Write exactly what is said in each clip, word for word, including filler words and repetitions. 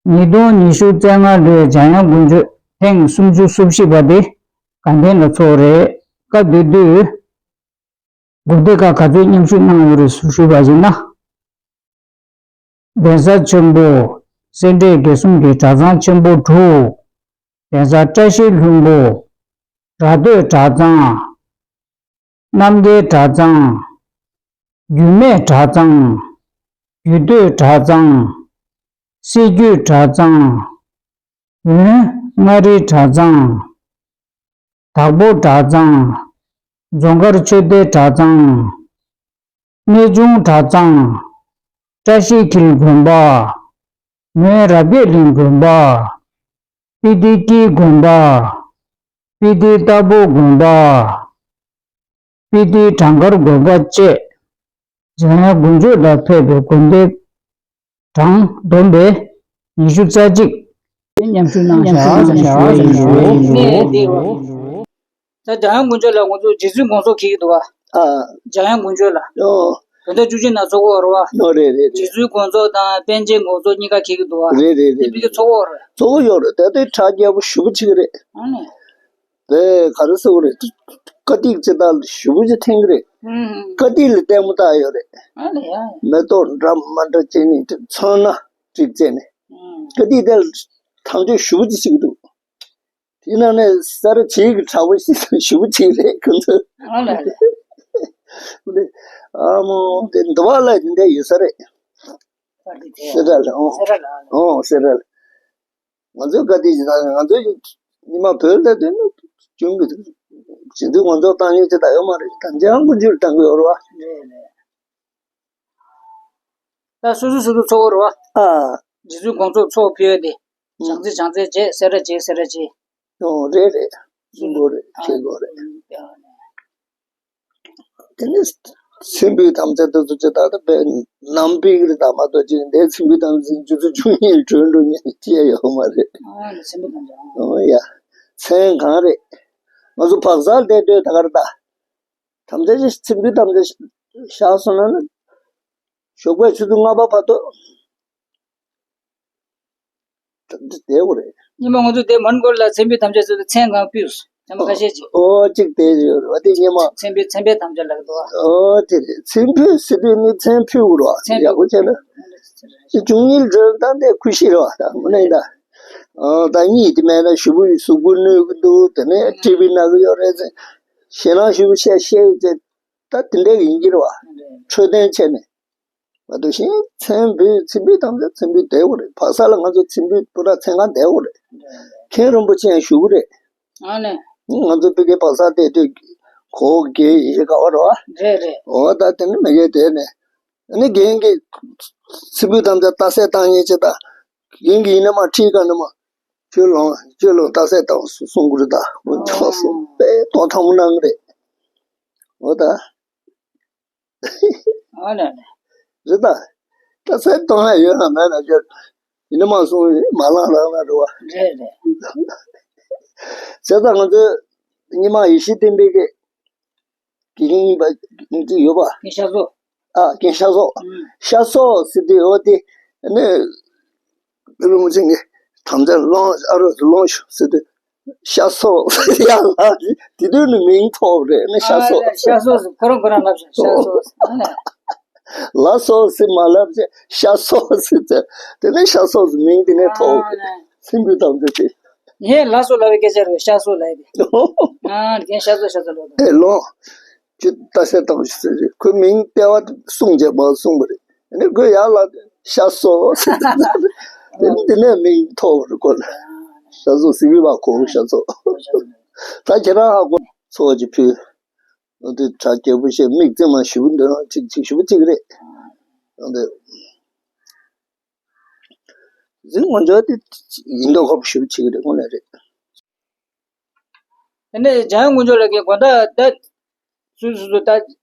ཉིས་སྟོང་ཉི་ཤུ་རྩ་ལྔ་ལོའི་འཇམ་དབྱངས་དགུན་ཆོས་ཐེངས་སུམ་ཅུ་སོ་བཞི་པ་དེ་དགའ་ལྡན་ལ་ཚོགས་རེད། སྐབས་དེ་དུས་དགོན་སྡེ་ཁག་ག་ཚོད་མཉམ་ཞུགས་གནང་ཡོད་རེད་ཞུས་པ་ཡིན་ན། གདན་ས་ཆེན་པོ་སེ་འབྲས་དགེ་གསུམ་གྱི་གྲྭ་ཚང་ཆེན་པོ་དྲུག་གདན་ས་བཀྲ་ཤིས་ལྷུན་པོ། ར་སྟོད་གྲྭ་ཚང་། རྣམ་རྒྱལ་གྲྭ་ཚང་། རྒྱུད་སྨད་གྲྭ་ཚང་། རྒྱུད་སྟོད་གྲྭ་ཚང་། སྲིད་རྒྱུད་གྲྭ་ཚང་། འོན་མངའ་རིས་གྲྭ་ཚང་། དྭགས་པོ་གྲྭ་ཚང་། རྫོང་དཀར་ཆོས་སྡེ་གྲྭ་ཚང་། གནས་ཆུང་གྲྭ་ཚང་། བཀྲ་ཤིས་འཁྱིལ་དགོན་པ། མོན་རབ་རྒྱས་གླིང་དགོན་པ། སྤི་ཏི་སྐྱིད་དགོན་པ། སྤི་ཏི་རྟ་ཕོ་དགོན་པ། སྤི་ཏི་བྲང་དཀར་དགོན་པ་བཅས། འཇམ་དབྱངས་དགུན་ཆོས་ལ་ཕེབས་པའི་དགོན་སྡེ་གྲངས་བསྡོམས་པས་ཉི་ཤུ་རྩ་གཅིག་མཉམ་ཞུགས་གནང་བཞག་ཞུ་བ་ཡིན། ད་འཇམ་དབྱངས་དགུན་ཆོས་ལ་ང་ཚོ་རྗེ་བཙུན་དགོངས་རྫོགས་འཁེལ་གྱི་འདུག་བ། ཨ། འཇམ་དབྱངས་དགུན་ཆོས་ལ། ཨོ། བོད་ཟླ་བཅུ་གཅིག་ནང་ཚོགས་ཀྱི་ཡོད་རེད་བ། ཨོ་རེད་རེད་རེད། རྗེ་བཙུན་དགོངས་རྫོགས་དང་པཎ་ཆེན་དགོངས་རྫོགས་གཉིས་ཀ་འཁེལ་གྱི་འདུག་བ། རེད་རེད་རེད། དེ་ཕ་གི་ཚོགས་ཀྱི་ཡོད་རེད། ཚོགས་ཀྱི་ཡོད་རེད། ད་ལྟའི་གྲ་རྒྱས་པོ་ཞེ་པོ་ཅིག་རེད། ཨ་ནི། དེ་ག་རེ་ཟེར་དགོས་རེད། དཀའ་ཐིག་ཅིག་ད་ཞེ་པོ་ཅིག་འཐེན་གྱི་རེད། ཨུམ། དཀའ་ཐིག་ལ་ལྟད་མོ་ལྟ་ཡོད་རེད། ཨ་ནི་ཡ། མེ་ཏོག་འདྲ་མི་འདྲ་བྱས་ནས་མཚོན་ན་འགྲིག་བྱས་ནས། ཨུམ། དཀའ་ཐིག་དེ་ལ་དམ་བཅའ་ཞེ་པོ་ཅིག་བྱེད་ཀྱི་འདུག་དེ་ནང་ནས་ས་ར་བྱེས་ཀྱི་དྲག་པོ་ཞིག་ཞེ་པོ་ཅིག་རེད་ཁོ་ཚོ། ཨ་ལ་ལ། ཨ་མོ་དེ་འདི་བ་ལ་དེ་འདྲ་ཡོད་ས་རེད། ཨ་དེ་དེ། སེ་ར་ལ་ཨོ། སེ་ར་ལ། ཨོ་སེ་ར་ལ། ང་ཚོའི་བཀའ་དྲིན་ཞིག་དང་ང་ཚོའི་ཉི་མ་བོད་ལ་དེ་ནི་བྱུང་གི་འདུག་བྱེད་དུས་ང་ཚོ་བཏང་ཡོད་ཅེས་ད་ཡོད་མ་རེད། ད་འཇམ་དབྱངས་དཀོན་མཆོག་བཏང་གི་ཡོད་རེད་བ། རེད་རེད། ད་སོ་སོ་སོ་སོ་ཚོགས་རེད་བ། ཨ། རྗེ་བཙུན་དགོངས་རྫོགས་ཚོགས་ཕུལ་ཡོད་དེ། ཨུ། བྱང་རྩེ་བྱང་རྩེ་བྱས་སེ་ར་བྱས་སེ་ར་བྱས། ཨོ་རེད་རེད། གསུང་དགོས་རེད། ཨ། བྱེད་དགོས་རེད། ཨ། དེ་ནས་ཚེ་འཕོས་དམ་བཅའ་དེ་ཚོ་ཅི་ལྟར་དུ་བས་ནམ་པའི་རི་དང་མ་གཏོགས་ཅི་འདས་ཚེ་འཕོས་དམ་བཅའ་རྗེ་བཙུན་བཅུ་གཉིས་གྲོལ་འགྲོ་ཉེན་ཅི་ཡང་ཡོད་མ་རེད། ཨ་ནི་ཚེ་འཕོས་དམ་བཅའ། ཨོ་ཡ། མཚན་གང་རེད། ང་ཚོ་བག་ཚར་བསྡད་དུས་ད་གར་ད། དམ་བཅའ་ཅི་ཚེ་འཕོས་དམ་བཅའ་བཞག་སོང་ན་ནི། ཞོགས་པའི་ཆུ་ཚོད་ལྔ་པ་བར་དུ། དེ་དེ་འོ་རེད། ཉི་མ་ང་ཚོ་དེ་མོན་གྷོ་ལ་མཚན་འཕོས་དམ་བཅའ་ཟེར་དུས་མཚན་གང་ཕུལ་སོང་། ཚང་མ་ཁ་ཤས་ཅིག་ཨོ་གཅིག་དེ་ཡོད་རེད་བ། དེ་ཉི་མ། མཚན་འཕོས་མཚན་འཕོས་དམ་བཅའ་ལབ་འདུག་བ། ཨོ་དེ་རེད། མཚན་འཕོས་ཟེར་དུས་ནི་མཚན་ཕུལ་དགོས་རེད་བ། མཚན་ཡག་པོ་བྱས་ན། དེ་བཅུ་གཉིས་གྲོལ་ད་འདི་ཁུ་ཤི་རེད་བ། ད་དངོས་གནས་ད། ཨོ་ད་གཉིད་དེ་མེད་ན་ཞུ་བུ་གཟུགས་པོ་གནོད་ཀྱི་འདུག་དེ་ནས་ཊི་བི་ན་གི་ཡོད་རེད་ཟེར། ཞེད་སྣང་ཞུ་བུ་བཤད་བཤད་ཡོད་ཚེ། ད་དེ་འདྲ་ཡིན་གྱི་རེད་བ། འཕྲོད་བསྟེན་བྱས་ནས། མ་གཏོགས་གཞན་མཚན་འཕོས་མཚན་འཕོས་དམ་བཅའ་མཚན་འཕོས་བསྡད་ཡོད་རེད། བག་ས་ལ་ང་ཚོ་མཚན་འཕོས་པུ་ར་མཚན་གང་བསྡད་ཡོད་རེད། མཁན་རིན་པོ་ཆེ་ཡང་བཞུགས་ཀྱི་རེད། ཨ་ནི། ང་ཚོ་ཕ་གིའི་བག་ས་བསྡད་དུས་གོ་དགེ་ཡི་ག་བ་རེད་བ། རེད་རེད། འོ་ད་དེ་ནི་མ་གིའི་དེ་ནས་ཨ་ནི་རྒན་གྱིས་མཚན་འཕོས་དམ་བཅའ་རྟགས་གསལ་བཏང་ཉེན་ཆེ་ད། རྒན་གྱིས་ཡིན་ན་མ་ཁྲིད་ག་ནི་མ། ཁྱོད་ལོང་ཁྱོད་ལོང་རྟགས་གསལ་བཏང་གསུང་གི་རེད་ད། འོ་ཆོག་སོང་དཔེ་ཐོག་ཐང་མོ་གནང་གི་རེད། འོ་ད། ཨ་ལས་ལས། རེད་ད། ད་ཚེ་གཏོང་ཡ་ཡོད་ན་མེད་ན་ཁྱོད་ཡིན་ན་མ་གསུང་མ་ལངས་རང་ལ་རེད་བ། རེད་རེད། བྱས་ཙང་ང་ཚོས་ཉི་མ་ཡེ་ཤེས་བསྟན་པའི་གི་དགེ་རྒན་ཡིན་པ་ཅིག་ཡོད་པ། ངའི་ཤ་ཚོ། ཨ་རྒན་ཤ་ཚོ། ཨུམ། ཤ་ཚོ་ཟེར་དུས་འོ་དེ་ནི། རླུང་ཆེན་གྱི་དམ་བཅའ་ལོངས་ཨ་རོ་ལོངས་ཤོག་ཟེར་དུས། ཤ་སོགས་ཡ་ལ་དེ་དུས་ནི་མིང་ཐོགས་རེད་ནི་ཤ་སོགས། ཤ་སོགས་ཁོ་རང་ཁོ་རང་ལབ་ཤག་ཤ་སོགས། ལ་སོགས་ཟེར་མ་ལབ་ཅེ་ཤ་སོགས་ཟེར་ཏེ་དེ་ནི་ཤ་སོགས་མིང་དེ་ནས་ཐོགས་རེད། སེམས་པའི་དམ་བཅའ་དེ། ངས་ལ་སོགས་ལབ་པའི་སྐད་ཆ་རེད། ཤ་སོགས་ལབ་ཡ་དེ། ཨ་རྒན་ཤ་སོགས་ཤ་སོགས་ལབ་དེ། ཨེ་ལོ། ཅི་ལྟ་ཤ་དང་ཞིག་ཟེར་རེད། ཁོའི་མིང་ལྟེ་བ་གསུང་རྗེས་མ་གསུངས་པ་རེད། ཨ་ནི་ཁོས་ཡར་ལ་ཤ་སོགས་ཟེར་ཏེ་དེ་ནི་དེ་ནས་མིང་ཐོགས་པ་རེད་ཁོ་ལ། ཤ་སོགས་ཟེར་བའི་བ་ཁོ་ཤ་སོགས། ད་ཁྱེད་རང་ཧ་གོ་ཚོགས་ཀྱི་ཕུལ། འོ་དེ་གྲ་རྒྱས་པོ་བཤད་མིག་རྩེ་མ་ཞུ་འདོད་ཅིག་ཅིག་ཞུ་ཅིག་རེད། འོ་དེ། གཟིགས་ངོ་འཇོག་དེ་ཡིན་མདོག་ཁ་པོ་ཞེ་པོ་ཅིག་རེད། དངོས་གནས་རེད། དེ་ནས་འཇམ་དབྱངས་དཀོན་མཆོག་ལགས་ཀྱིས་དགོང་དག་ད་སུ་སུ་སུ་ད་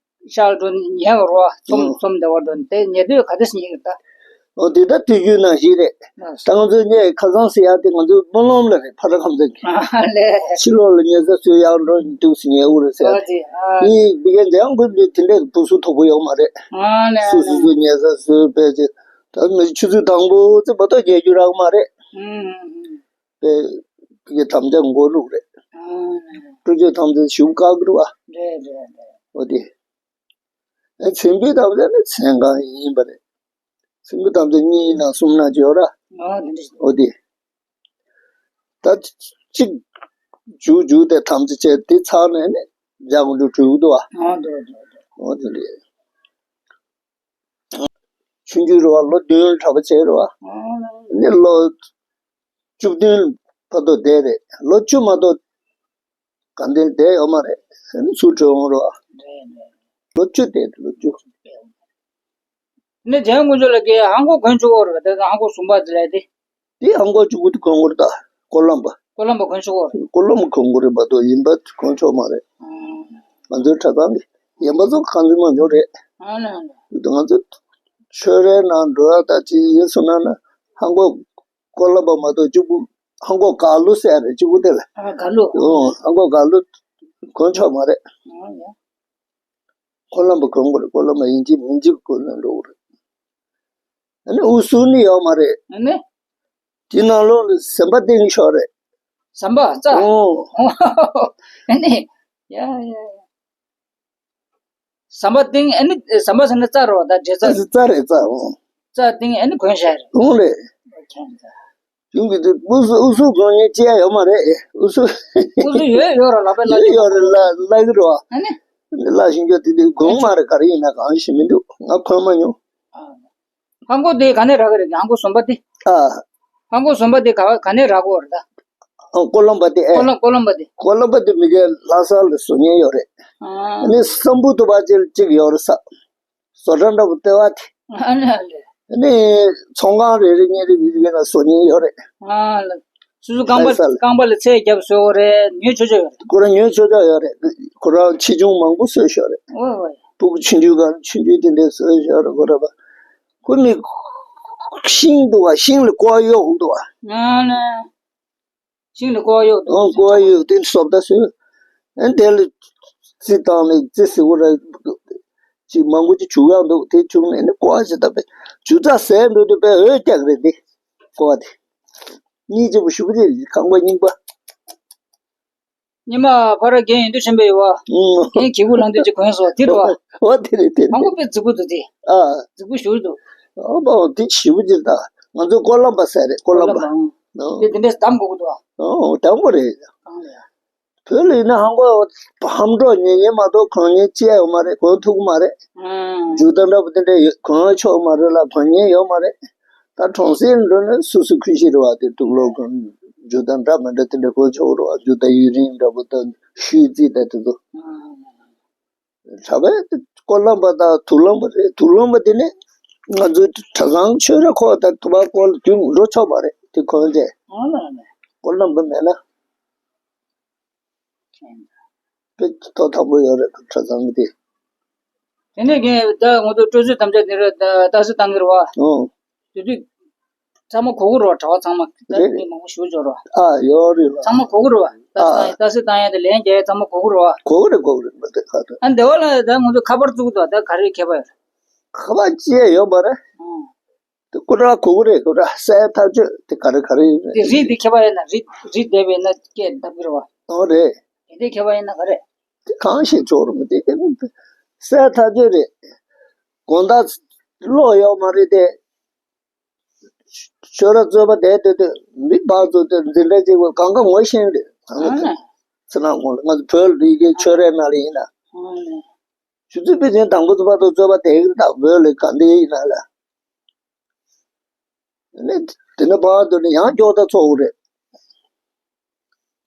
ཤར་འགྲོ་ཉལ་བ་རོ་ཚོམ་ཚོམ་བདེ་བར་འགྲོ་ནས་དེ་ཉལ་དུས་ག་དུས་ཉལ་གི་ད། འོ་དེ་ད་དུས་རྒྱུན་ནང་བཞིན་རེད། ད་ང་ཚོའི་ཉལ་ཁ་སང་ཟེར་ཡག་དེ་ང་ཚོའི་སྨོན་ལམ་ལ་རེད། ཕ་ར་ཁམས་ཚན་གྱི། ཕྱི་ལོགས་ལ་ཉལ་ས་སུ་ཡར་འགྲོ་འདུག་སུ་ཉལ་དགོས་རེད་ཟེར་ཡག་དེ། དེ་འདི་གའི་འཇམ་དབྱངས་དཀོན་མཆོག་དེ་འདྲའི་བུ་སུ་དོག་པོ་ཡོད་མ་རེད། སུ་སུ་སུ་ཉལ་ས་སུ་ཕལ་ཆེར་ད་ཆུ་ཚོད་དང་པོ་ཙམ་མ་གཏོགས་ཉལ་རྒྱུ་རག་མ་རེད། ཨུམ། པའི་དེ་གི་དམ་བཅའ་མགོ་ལུག་རེད། ཨུམ། སྤྲོ་བཅུ་དམ་བཅའ་ཞུ་བཀག་གི་རེད་བ། རེད་རེད་རེད། འོ་དེ། ཨེ་ཚེ་འཕོས་དམ་བཅའ་ནི་མཚན་གང་ཡིན་པ་རེད། ཚེ་འཕོས་དམ་བཅའ་གཉིས་ན་གསུམ་ན་ཅིག་ཡོད་ར། ཨ་དེ་འདྲ་ཞིག་འོ་དེ། ད་གཅིག་འཇུག་འཇུག་དེ་དམ་བཅའ་བྱས་དེ་ཚར་ནས་ནི་འཇག་དགོས་འདུག་འགྲོ་གི་འདུག་བ། ཨ་འདུག་འདུག་འདུག་འོ་དེ་རེད། ཆུང་ཆུང་རེད་བ། ལོ་བདུན་གྲྭ་པ་བྱས་རེད་བ། ཨ་ནི་ལོ་བཅུ་བདུན་བར་དུ་བསྡད་རེད། ལོ་བཅུ་མ་གཏོགས་དགའ་ལྡན་བསྡད་ཡོད་མ་རེད། ཨ་ནི་ཚུར་བྲོས་འོང་རེད་བ། རེད་རེད། ལོ་བཅུ་བསྡད་ལོ་བཅུ། ནི་རྒྱལ་དབང་དཀོན་མཆོག་ལ་ཀའི་ཧང་གོ་གོན་ཆོག་གོ་རེད། ད་ཧང་གོ་ཟུམ་པ་དེ་ལས་དེ། དེ་ཧང་གོ་གཅིག་པུ་དེ་གོན་དགོས་རེད་ད། ཀོ་ལོམ་པ། ཀོ་ལོམ་པ་གོན་ཆོག་གོ་རེད། ཀོ་ལོམ་པ་གོན་དགོས་རེད་མ་གཏོགས་ཡིན་པ་གོན་ཆོག་མ་རེད། ང་ཚོའི་གྲྭ་ཚང་གི་ཡིན་པ་ཚོ་ཁང་ཚན་མང་ཉུང་རེད། ཨ་ལ་ལ། ང་ཚོ་ཆོས་རའི་ནང་འགྲོ་ཡ་ད་ཅི་ཡིན་སོང་ན་ན་ཧང་གོ་ཀོ་ལོམ་པ་མ་གཏོགས་གཅིག་པུ་ཧང་གོ་ག་ལུ་ཟེར་རེད་གཅིག་པུ་དེ་ལ། ཨ་ག་ལུ། ཨོ་ཧང་གོ་ག་ལུ་གོན་ཆོག་མ་རེད། ཨ་ཡ། ཀོ་ལོམ་པ་གོན་དགོས་རེད། ཀོ་ལོམ་པ་ཡིན་གཅིག་མིན་གཅིག་གོན་ནས་འགྲོ་དགོས་རེད། ཨ་ནི་ཨུ་སུ་ནི་ཡོད་མ་རེད། ཨ་ནི། དེ་ནང་ལོགས་ལ་ཟམ་པ་བཏིང་ཤོག་རེད། ཟམ་པ་རྩ། ཨོ། ཨ་ནི། ཡ་ཡ་ཡ། ཟམ་པ་བཏིང་། ཨ་ནི་ཟམ་པ་ཟེར་ན་རྩ་རོ་ད་འདྲེ་རྩ། རྩ་རེད་རྩ། ཨོ། རྩ་བཏིང་ཨ་ནི་གོན་བཞག་རེད། ཨོ་རེད། ཁྱེད་ཚ། ཡོང་གི་འདུག་ཨུ་སུ་ཨུ་སུ་གོན་མཁན་ཅི་ཡང་ཡོད་མ་རེད། ཨུ་སུ། ཨུ་སུ་ཡོད་ཡོད་ར་ལབ་པའི་ལ་ཡོད་ཡོད་རེད་ལ་ལ་གི་རོ། ཨ་ནི། ལ་ཞིང་ཁྱོད་དེ་དུས་གོན་མ་རེད། ག་རེ་ཡིན་ན་གང་ཤེས་མི་འདུག་ང་གོན་མ་མྱོང་། ཧང་གོ་དེ་ག་ནས་རག་གི་རེད། ཧང་གོ་ཟམ་པ་དེ། ཨ། ཧང་གོ་ཟམ་པ་དེ་ག་ག་ནས་རག་གོ་རེད་ད། ཨ་ཀོ་ལོམ་པ་དེ་ཨེ། ཀོ་ལོམ་ཀོ་ལོམ་པ་དེ། ཀོ་ལོམ་པ་དེ་མི་གའི་ལྷ་ས་ལ་བཟོ་མཁན་ཡོད་རེད། ཨ་ནི་སམ་བྷོ་ཊ་པ་ཅིག་ཅིག་ཡོད་རེད་ས། བཟོ་གྲྭ་འདྲ་པོ་ལྟེ་བ་དེ། ཨ་ནི་ཨ་ལེ། ཨ་ནི་ཚོང་ཁང་རེ་རེ་གཉིས་རེ་ཡོད་ཡོད་ན་བཟོ་མཁན་ཡོད་རེད། ཨ་ལེ། སོ་སོ་རྐང་པ་ལྷ་ས་ལ། རྐང་པ་ལ་ཚད་བརྒྱབ་བཟོ་དགོས་རེད། ཉོས་ཆོག་ཆོག་ཡོད་རེད། ཁོ་རང་ཉོས་ཆོག་ཆོག་ཡོད་རེད། ཁོ་རང་ཆེ་ཆུང་མང་པོ་བཟོས་ཤོག་རེད། ཨོ་ཨོ། སྤུ་གུ་ཆུང་ཆུང་གང་ཆུང་ཆུང་དེ་འདྲས་བཟོས་ཤོག་རེད། ཁོ་ར་པ། ཁོ་མི་ཤིང་འདུག་བ། ཤིང་ལ་ཀོ་གཡོག་འདུག་བ། ཨ་ལེ། ཤིང་ལ་ཀོ་གཡོག་འདུག་ཨོ་ཀོ་གཡོག་དེ་སོབ་ད་སོ། ཨེ་དེ་ལ་རྩི་བཏང་ནས་རྩི་ཟེར་བ་ར་ཅིག་མང་པོ་ཅིག་བྱུག་ཡག་འདུག་དེ་བྱུག་ནས་ནི་ཀོ་བ་ཞིག་བཏབ་པས་ཇུ་ཙ་ཟས་འགྲོ་དུས་པས་འོད་རྒྱག་རེད་འདི་ཀོ་བ་དེ། གཉིས་གཅིག་པུ་ཞུ་གི་རེད་ཁང་པ་རྙིང་པ། ཉི་མ་ཕ་ར་རྒན་ཡིན་དུས་ཆེན་པོ་ཡོད་བ། ཨུམ། རྒན་གྱི་གུ་ལང་དུས་ཅིག་གོན་སོ་དེ་རུ་བ། འོ་དེ་རེད་དེ་རེད། ཧང་གོ་དཔེ་རྫིག་པོ་འདུག་དེ། ཨ། རྫིག་པོ་ཞུ་འདུག་ཨོ་པ་དེ་ཞིབ་པོ་ཅིག་ད་ང་ཚོ་ཀོ་ལོམ་པ་ཟེར་རེད་ཀོ་ལོམ་པ། ཀོ་ལོམ་པ། ཨོ། དེ་དེ་འདྲས་གདམ་དགོས་ཀྱི་འདུག་བ། ཨོ་གདམ་དགོས་རེད། གང་ལ་ཡ། བོད་ལ་ཡིན་ན་ཧང་གོ་ཧམ་འགྲོ་ཉན་ཉན་མ་གཏོགས་གོན་ཉན་ཅི་ཡང་ཡོད་མ་རེད། གོན་ཐུབ་ཀྱི་མ་རེད། ཨང་། མཇུག་དང་འདྲ་པོ་དེ་འདྲ་ཡོད་གོན་ཆོག་མ་རེད་ལ་གོན་ཉན་ཡོད་མ་རེད། ད་གྲོང་གསེབ་འགྲོ་ན་སོ་སོ་ཁུལ་ཤེས་རེད་བ། དེ་དུག་ལོག་གོན་མཇུག་དང་འདྲ་མི་འདྲ་དེ་འདྲ་གོན་ཆོག་རེད་བ། མཇུག་དང་ཡུ་རིང་འདྲ་པོ་དང་ཤུལ་རྩི་དང་དེ་ཚོ། ཨང་། གྲྭ་པའི་ཀོ་ལོམ་པ་དང་དུག་ལོང་པ་རེད། དུག་ལོང་པ་དེ་ནི་ང་ཚོའི་གྲྭ་ཚང་ཆོས་ར་ཁོག་དང་དུ་བ་ཀོ་ལ་རྒྱུན་འགྲོ་ཆོག་མ་རེད་དེ་གོན་ཏེ། ཨང་ལ་ལ། ཀོ་ལོམ་པ་མེད་ན། དཔེ་ཐོག་དང་པོ་ཡོད་རེད་གྲྭ་ཚང་གི་དེ། དེ་ནས་ཀྱང་ད་ང་ཚོ་སྤྲོ་ཚོད་དམ་བཅའ་དེ་རེད་ད་ལྟ་སི་བཏང་གི་རེད་བ། ཨོ། དེ་དུས་ཚང་མ་གོ་གི་རེད་བ། གྲྭ་པ་ཚང་མ་ད་རེད་མི་རེད། མང་པོ་ཞུ་འབྱོར་བ། ཨ་ཡོད་རེད་བ། ཚང་མ་གོ་གི་རེད་བ། ད་ཨ། ལྟ་སི་བཏང་ཡ་དེ་ལན་རྒྱག་ཡ་ཚང་མ་གོ་གི་རེད་བ། གོ་གི་རེད་གོ་གི་རེད་མ་དེ་ཁ་ཐོག་ཨ་འདི་བ་ལ་ད་ང་ཚོ་ཁ་པར་བཙུགས་འདུག་ད་ག་རེ་ཁྱད་པར་ཡོད། ཁ་པར་ཅི་ཡང་ཡོད་མ་རེད། ཨང་། དེ་ཀུ་ར་གོ་གི་རེད་ཀུ་ར་གསལ་ཐག་ཆོད་དེ་ག་རེ་ག་རེ་ཡིན་རེད། དེ་རིགས་དེ་ཁྱད་པར་ཡོད་ན་རིགས་རིགས་བསྡད་པས་ན་སྐད་བཏབ་ཀྱི་རེད་བ། ཨོ་རེད། དེ་འདྲའི་ཁྱད་པར་ཡོད་ན་ག་རེ། དེ་གང་ཤེས་ཆོག་རུང་དེ་གསལ་ཐག་ཆོད་རེད། དགོང་དག་གློག་ཡོད་མ་རེད་དེ། ཆོས་ར་རྩོད་པ་བསྡད་དེ་དེ་མི་བག་ཚོ་དེ་འཛིན་གྲྭ་གཅིག་པ་གང་ག་ངོ་ཤེས་རེད་གང་ག་དེ། ཨ་ཚེ་རིང་དགོང་ལ་ང་ཚོ་བོད་ལ་ཡི་གེ་ཆོས་རའི་ནང་ལ་ཡིན་ན། ཨ་ཆུ་ཚོད་དཔེ་ཅན་དང་པོ་ཚོ་བར་དུ་རྩོད་པ་བསྡད་ཀྱི་རེད་ད་བོད་ལ་ག་འདྲ་ཡིན་ན་ལ། ནི་དེ་ནས་བར་དུ་ནི་ཡང་སྐྱོ་ད་ཚོགས་རེད།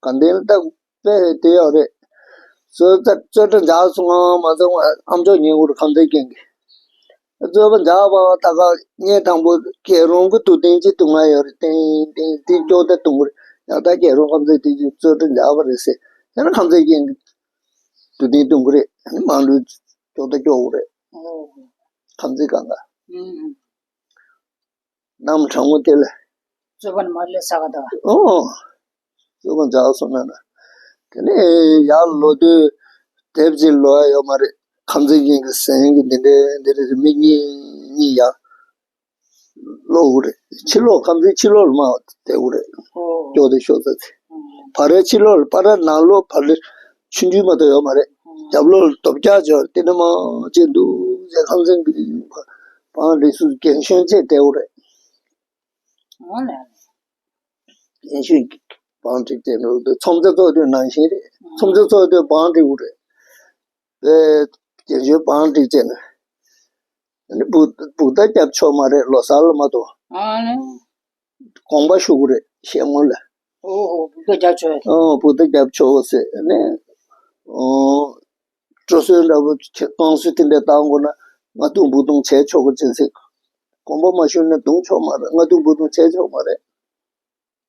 དགའ་ལྡན་ལ་ད་དཔེ་དེ་ཡོད་རེད། རྩོད་རྩོད་གྲ་འཇགས་སོང་ང་མ་སོང་ང་ཨ་མཆོག་ཉན་དགོས་རེད་ཁམས་ཚན་རྒན་གྱི། རྩོད་པ་འཇགས་པ་ད་ག་ངས་དང་པོ་རྒྱལ་རོང་གི་དུ་ལྡན་གྱི་དུ་ང་ཡོད་རེད། ཏིང་ཏིང་སྐྱོ་ད་གཏོང་གི་རེད། ཡང་ད་རྒྱལ་རོང་ཁམས་ཚན་དེ་གྱི་རྩོད་གྲ་འཇགས་པ་རེད་ཟེར་ཡང་ན་ཁམས་ཚན་རྒན་གྱི་དུ་ལྡན་གཏོང་གི་རེད། མང་ལོས་སྐྱོ་ད་སྐྱོ་གི་རེད། ཁམས་ཚན་གང་ག་གནམ་གྲང་མོ་དེ་ལ། རྩོད་པ་ནི་མ་ལས་ས་ག་ད། ཨོ། རྩོད་པ་འཇགས་སོང་ན་ན། དེ་ནས་ཡར་ལོ་དུས་དེབ་ཅིག་ལོ་ཡ་ཡོད་མ་རེད། ཁམས་ཚན་རྒན་གྱི་ཟན་གྱི་འདི་འདྲའི་འདི་འདྲའི་མི་གཉིས་གཉིས་ཡ། ལོག་གི་རེད། ཕྱི་ལོགས་ཁམས་ཚན་ཕྱི་ལོགས་ལ་མར་བསྡད་ཀྱི་རེད། ཨོ། སྐྱོ་དེ་ཤོར་ཚར་ཚེ། ཨོ། བར་རའི་ཕྱི་ལོགས་ལ། བར་ར་ནང་ལོགས། བར་ར་ཆུང་ཆུང་མ་གཏོགས་ཡོད་མ་རེད། ཨོ། རྒྱབ་ལོགས་ལ་རྡོ་བཀྱག་ཅིག་ཡོད་རེད། དེ་ནས་མར་ཅིག་འདུག་ཟེར། ཁམས་ཚན་གྱི་བང་སྒྲིག་སུ་རྒན་གཞོན་བཅས་བསྡད་ཀྱི་རེད། ཨོ་ལེ། རྒན་གཞོན་གྱི་བང་སྒྲིག་བྱས་ནས། ཚོམས་བརྩེགས་ཚོགས་དུས་ནང་བཞིན་རེད། ཚོམས་བརྩེགས་ཚོགས་དུས་བང་སྒྲིག་དགོས་རེད། དེ་རྒན་གཞོན་བང་སྒྲིག་བྱས་ནས། ཨ་ནི་སྦུག་སྦུག་ད་རྒྱབ་ཆོག་མ་རེད། ལོ་གསར་ལ་མ་གཏོགས། ཨ་ནི། དགོངས་པ་ཞུ་དགོས་རེད། གཞས་ངོ་ལ། ཨོ་ཨོ། སྦུག་ད་རྒྱབ་ཆོག་ཨོ། སྦུག་ད་རྒྱབ་ཆོག་ཟེར་ནས། ཨོ། སྤྲོ་གསོལ་འདྲ་པོ་བཏང་སྲོལ་དེ་འདྲ་བཏང་དགོས་ན། རྔ་རྡུང་སྦུག་རྡུང་བྱས་ཆོག་གི་ཅི་ཟེར། དགོངས་པ་མ་ཞུས་ན་རྡུང་ཆོག་མ་རེད། རྔ་རྡུང་སྦུག་རྡུང་བྱས་ཆོག་མ་རེད།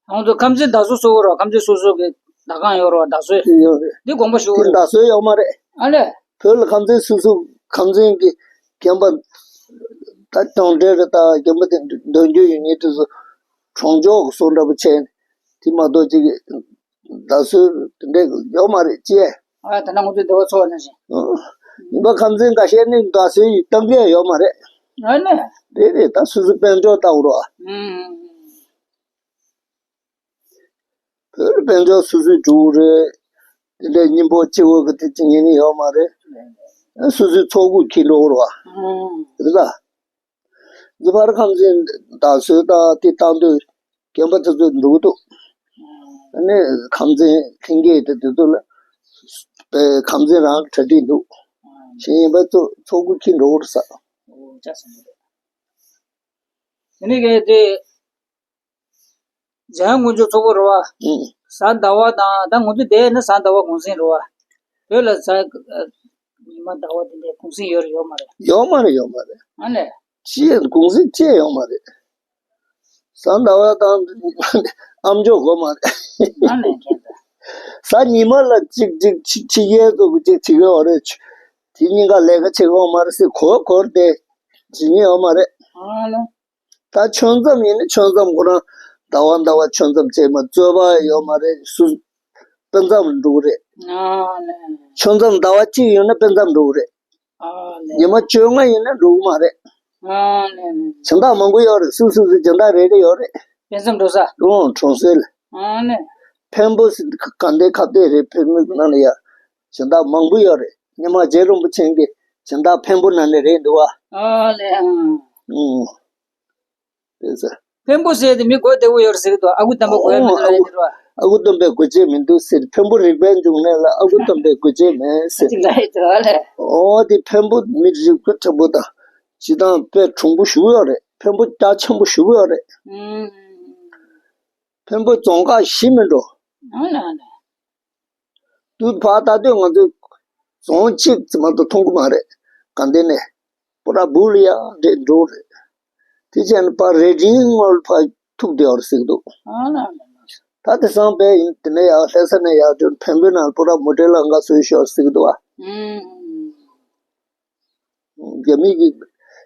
ང་ཚོ་ཁམས་ཚན་བདག་སོ་སོ་གི་རོ། ཁམས་ཚན་སོ་སོ་གི་བདག་ཁང་ཡོད་རོ། བདག་སྲོལ། དེ་ཡོད་རེད། འདི་དགོངས་པ་ཞུ་དགོས་རེད། བདག་སྲོལ་ཡོད་མ་རེད། ཨ་ལས། བོད་ལ་ཁམས་ཚན་སོ་སོ། ཁམས་ཚན་གྱི་རྒན་པ་ད་གྲོང་སྡེ་རེད། ད་རྒན་པ་དེ་འདོན་རྒྱུ་ཡོད་མཁན་དེ་ཚོ་གྲོང་ཆོག་གི་སོ་འདྲ་པོ་བྱས། དེ་མ་གཏོགས་ཅིག་བདག་སྲོལ་དེ་འདྲ་ཡོད་མ་རེད་ཅེས། ཨ། ད་ནང་ང་ཚོའི་སྡེ་བ་ཚོ་ནང་བཞིན། ཨ། ཡིན་པ་ཁམས་ཚན་འགའ་ཤས་ནི་བདག་སྲོལ་གཏོང་མཁན་ཡོད་མ་རེད། ཨ་ནི། དེ་རེད། ད་སོ་སོ་དཔལ་འབྱོར་ལྟ་བུ་རོ། ཨུམ། བོད་དཔལ་འབྱོར་སོ་སོས་སྒྲུབ་རེད། དེ་འདྲའི་སྙིང་པོ་སྤྱི་བོ་གི་དེ་ཅི་ཉན་ནི་ཡོད་མ་རེད། སོ་སོའི་ཚོགས་ཁུར་འཁྱེར་འགྲོ་རོགས། ཨང་། རེད་ད། འཛི་བར་ཁམས་ཚན་བདག་སྲོལ་དང་དེ་བཏང་དུས་རྒན་པ་དེ་ཚོ་འགྲོ་གི་འདུག་ཨ་ནི་ཁམས་ཚན་ལྷན་རྒྱས་དེ་དེ་ཚོ་ལ་པའི་ཁམས་ཚན་རང་གི་གྲ་སྒྲིག་འདུག་ཤེས་ཡིན་པ་ཚོ་ཚོགས་ཁུར་འཁྱེར་འགྲོ་རོགས་ས། ཨོ། ཅག་སོང་རེད། དེ་ནས་གལ་ཏེ། འཇམ་དབྱངས་དཀོན་མཆོག་ཚོགས་པ་རེད་བ། ཨུ། གཟའ་ཟླ་བ་དང་། ད་ང་ཚོ་བསྡད་ན་གཟའ་ཟླ་བ་གུང་སེང་རེད་བ། བོད་ལ་གཟའ། ཉི་མ་ཟླ་བ་དེ་འདྲའི་གུང་སེང་ཡོད་རེད་ཡོད་མ་རེད། ཡོད་མ་རེད། ཡོད་མ་རེད། ཨ་ནས། ཅི་ཡང་གུང་སེང་ཅི་ཡང་ཡོད་མ་རེད། གཟའ་ཟླ་བ་དང་ཨ་མཆོག་དགོས་མ་རེད། ཨ་ནས་ཁྱེད་ད། གཟའ་ཉི་མ་ལ་གཅིག་གཅིག་ཕྱི་ཕྱི་རྒྱལ་ཚོ་གི་གཅིག་བྱེད་ཀྱི་ཡོད་རེད། དེ་གཉིས་ཀ་ལས་ཀ་བྱེད་ཀྱི་ཡོད་མ་རེད་ཟེར། གོ་གོར་ཏེ་བྱེད་ཉེན་ཡོད་མ་རེད། ཨ་ལ། ད་ཆོས་མཚམས་ཡིན་ན་ཆོས་མཚམས་ཁོ་རང་ཟླ་བ་ཟླ་བ་ཆོས་མཚམས་བྱས་མ་རྩོད་པ་ཡོད་མ་རེད། སུ་དཔེ་མཚམས་འགྲོ་གི་རེད། ཨ་ལས། ཆོས་མཚམས་ཟླ་བ་གཅིག་ཡོད་ན་དཔེ་མཚམས་འགྲོ་གི་རེད། ཨ་ལས། ཉི་མ་བཅོ་ལྔ་ཡིན་ན་འགྲོ་གི་མ་རེད། ཨ་ལས། སྦྱིན་བདག་མང་པོ་ཡོད་རེད། སུ་སུ་སུ་སྦྱིན་བདག་རེ་རེ་ཡོད་རེད། དཔེ་མཚམས་འགྲོ་ས། ཨོ། གྲོང་གསེབ་ལ། ཨ་ལས། འཕན་པོ་ཟེར་ག་འདྲའི་ཁ་གཏད་རེད། འཕན་པོའི་ནང་ལ་ཡ་སྦྱིན་བདག་མང་པོ་ཡོད་རེད། ཉི་མ་རྗེ་རིན་པོ་ཆེ་གི་སྦྱིན་བདག་འཕན་པོ་ནང་ནས་རེད་འདུག་བ། ཨ་ལས། ཨང་། ཨང་། དེ་ཚོ། འཕན་པོ་ཟེར་དེ་མི་གོ་བདེ་བོ་ཡོད་རེད་ཟེར་གི་འདུག་ཨ་ཁུ་སྟོན་པ་གོ་ཡ་མི་འདུག་ཨ་ལས་ཨ་ཁུ། དེ་རུ་བ། ཨ་ཁུ་སྟོན་པའི་དགོས་ཆེད་མི་འདུག་ཟེར། འཕན་པོ་རིག་པའི་འབྱུང་གནས་ལ་ཨ་ཁུ་སྟོན་པའི་དགོས་ཆེད་མེད་ཟེར། ཅིག་ལ་ཡི་འདུག་ཨ་ལས། ཨོ། དེ་འཕན་པོ་མི་རིག་པ་མཁྲེགས་པོ་དང་། སྤྱིར་བཏང་དཔེ་གྲུང་པོ་ཞེ་པོ་ཡོད་རེད། འཕན་པོ་རྒྱ་ཆེན་པོ་ཞེ་པོ་ཡོད་རེད། ཨང་། འཕན་པོ་རྫོང་ཁག་བཞི་མི་འགྲོ། ཨ་ལ་ཨ་ལ། དུས་ཕར་ལྟ་དུས་ང་ཚོས་རྫོང་གཅིག་ཙམ་མ་གཏོགས་མཐོང་གི་མ་རེད། ག་འདི་ནས་པོ་ར་སྦུག་ལ་ཡ་འདྲེ་འགྲོ་རེད། དེ་བྱས་ན་ཕར་རི་འབྲིང་ངོས་ཕར་ཐུག་བསྡད་ཡོད་རེད་ཟེར་གི་འདུག་ཨ་ལ་ཨ་ལ། ད་དེང་སང་དཔེ་ཡིན། དེ་ནས་ཡར་ལྷ་ས་ནས་ཡར་འགྲོ་འཕན་པོའི་ནང་པོ་ར་མོ་ཊའི་ལམ་ཁ་བཟོས་ཤོག་ཟེར་གི་འདུག་ཨ། ཨང་། རྒྱ་མི་གིས་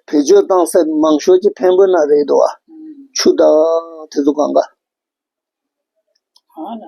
བེད་སྤྱོད་བཏང་ས་མང་ཤོས་ཀྱི་འཕན་པོའི་ནང་རེད་འདུག་བ། ཆུ་དང་དེ་ཚོ་གང་ག་ཨ་ལ།